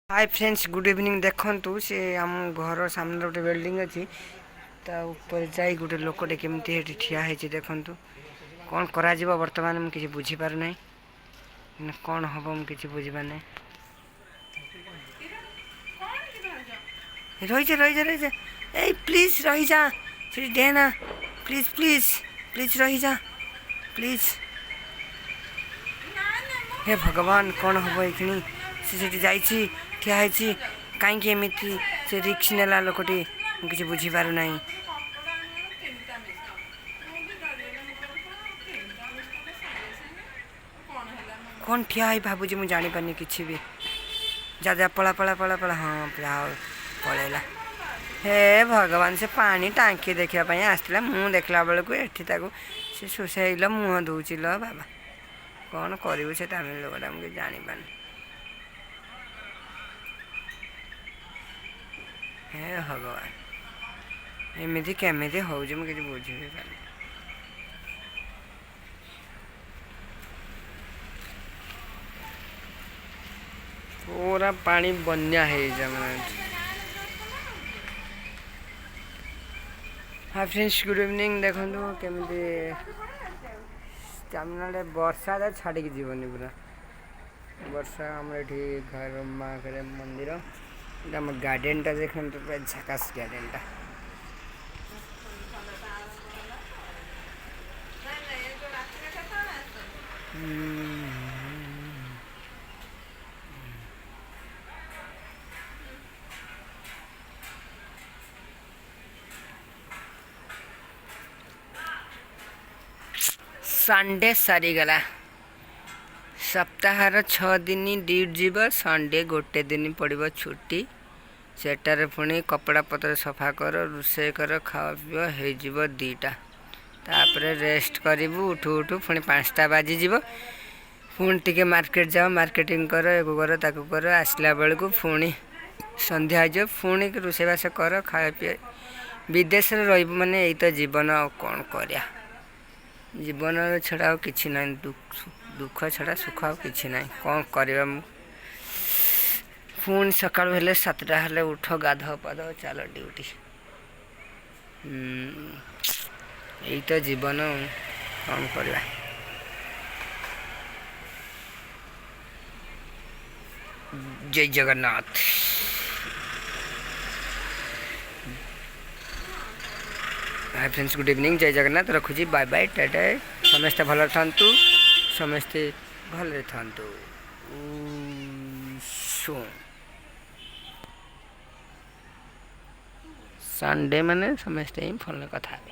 High friends, good evening. ଦେଖନ୍ତୁ, ସେ ଆମ ଘର ସାମ୍ନାରେ ଗୋଟେ ବିଲ୍ଡିଂ ଅଛି, ତା ଉପରେ ଯାଇ ଗୋଟେ ଲୋକଟେ କେମିତି ଏଠି ଠିଆ ହେଇଛି ଦେଖନ୍ତୁ। କ'ଣ କରାଯିବ ବର୍ତ୍ତମାନ ମୁଁ କିଛି ବୁଝିପାରୁନାହିଁ। କ'ଣ ହେବ ମୁଁ କିଛି ବୁଝିପାରୁନାହିଁ। ରହିଯା, ରହିଯା, ରହିଯା। ଏଇ ପ୍ଲିଜ୍ ରହିଯା ସେଠି, ଡେନା। ପ୍ଲିଜ୍, ପ୍ଲିଜ୍, ପ୍ଲିଜ୍ ରହିଯା, ପ୍ଲିଜ୍। ହେ ଭଗବାନ, କ'ଣ ହେବ ଏଇଖିଣି? ସେ ସେଠି ଯାଇଛି, ଠିଆ ହେଇଛି। କାହିଁକି ଏମିତି ସେ ରିସ୍କ ନେଲା ଲୋକଟି, ମୁଁ କିଛି ବୁଝିପାରୁନାହିଁ। କ'ଣ ଠିଆ ହେଇ ଭାବୁଛି ମୁଁ ଜାଣିପାରୁନି କିଛି ବି। ଯା ଯା, ପଳା, ପଳା, ପଳା, ପଳା। ହଁ, ଯାହା ହଉ, ପଳେଇଲା। ହେ ଭଗବାନ, ସେ ପାଣି ଟାଙ୍କି ଦେଖିବା ପାଇଁ ଆସିଥିଲା। ମୁଁ ଦେଖିଲା ବେଳକୁ ଏଠି ତାକୁ ସେ ଶୋଷେଇଲ ମୁହଁ ଧୋଉଛି ଲୋ ବାବା। କ'ଣ କରିବୁ ସେ ତାମିଲ ଲୋକଟା, ମୁଁ କିଛି ଜାଣିପାରୁନି। ହେ ଭଗବାନ, ଏମିତି କେମିତି ହେଉଛି ମୁଁ କିଛି ବୁଝି ବି ପାରୁନି। ପୁରା ପାଣି ବନ୍ୟା ହେଇଯାଇଛି ଆମର ଏଠି। High friends, good evening. ଦେଖନ୍ତୁ କେମିତି ତାମିଲନାଡ଼ୁରେ ବର୍ଷାଟା ଛାଡ଼ିକି ଯିବନି ପୁରା ବର୍ଷା। ଆମର ଏଠି ଘର ମାଆଘରେ ମନ୍ଦିର। ଏଇଟା ଆମ ଗାର୍ଡ଼େନଟା ଦେଖନ୍ତୁ, ପୁରା ଝାକାସ୍ ଗାର୍ଡ଼େନଟା। ସଣ୍ଡେ ସରିଗଲା। ସପ୍ତାହର 6 ଦିନ ଡ୍ୟୁଟି ଯିବ, ସଣ୍ଡେ ଗୋଟେ ଦିନ ପଡ଼ିବ ଛୁଟି। ସେଟାରେ ପୁଣି କପଡ଼ା ପତ୍ର ସଫା କର, ରୋଷେଇ କର, ଖାଅ ପିଅ, ହେଇଯିବ 2ଟା। ତାପରେ ରେଷ୍ଟ କରିବୁ, ଉଠୁ ଉଠୁ ପୁଣି 5ଟା ବାଜିଯିବ। ପୁଣି ଟିକେ ମାର୍କେଟ ଯାଅ, ମାର୍କେଟିଂ କର, ଏକୁ କର, ତାକୁ କର, ଆସିଲା ବେଳକୁ ପୁଣି ସନ୍ଧ୍ୟା ହେଇଯିବ। ପୁଣି ରୋଷେଇବାସ କର, ଖାଇବା ପିଇବା। ବିଦେଶରେ ରହିବୁ ମାନେ ଏଇ ତ ଜୀବନ, ଆଉ କ'ଣ କରିବା? ଜୀବନର ଛଡ଼ା ଆଉ କିଛି ନାହିଁ। ଦୁଃଖ ଛଡ଼ା ସୁଖ ଆଉ କିଛି ନାହିଁ। କ'ଣ କରିବା ମୁଁ? ପୁଣି ସକାଳୁ ହେଲେ, 7ଟା ହେଲେ ଉଠ, ଗାଧୁଆ ପାଧୁଆ, ଚାଲ ଡ୍ୟୁଟି। ଏଇ ତ ଜୀବନ, କ'ଣ କରିବା? ଜୟ Jagannath. Hi friends, good evening, ଜୟ ଜଗନ୍ନାଥ। ରଖୁଛି, ବାଏ ବାଏ, ଟାଟା। ସମସ୍ତେ ଭଲରେ ଥାନ୍ତୁ, ସମସ୍ତେ ଭଲରେ ଥାନ୍ତୁ। ସୋ ସଣ୍ଡେ ମାନେ ସମସ୍ତେ ହିଁ ଫୋନ୍ରେ କଥା ହେବେ।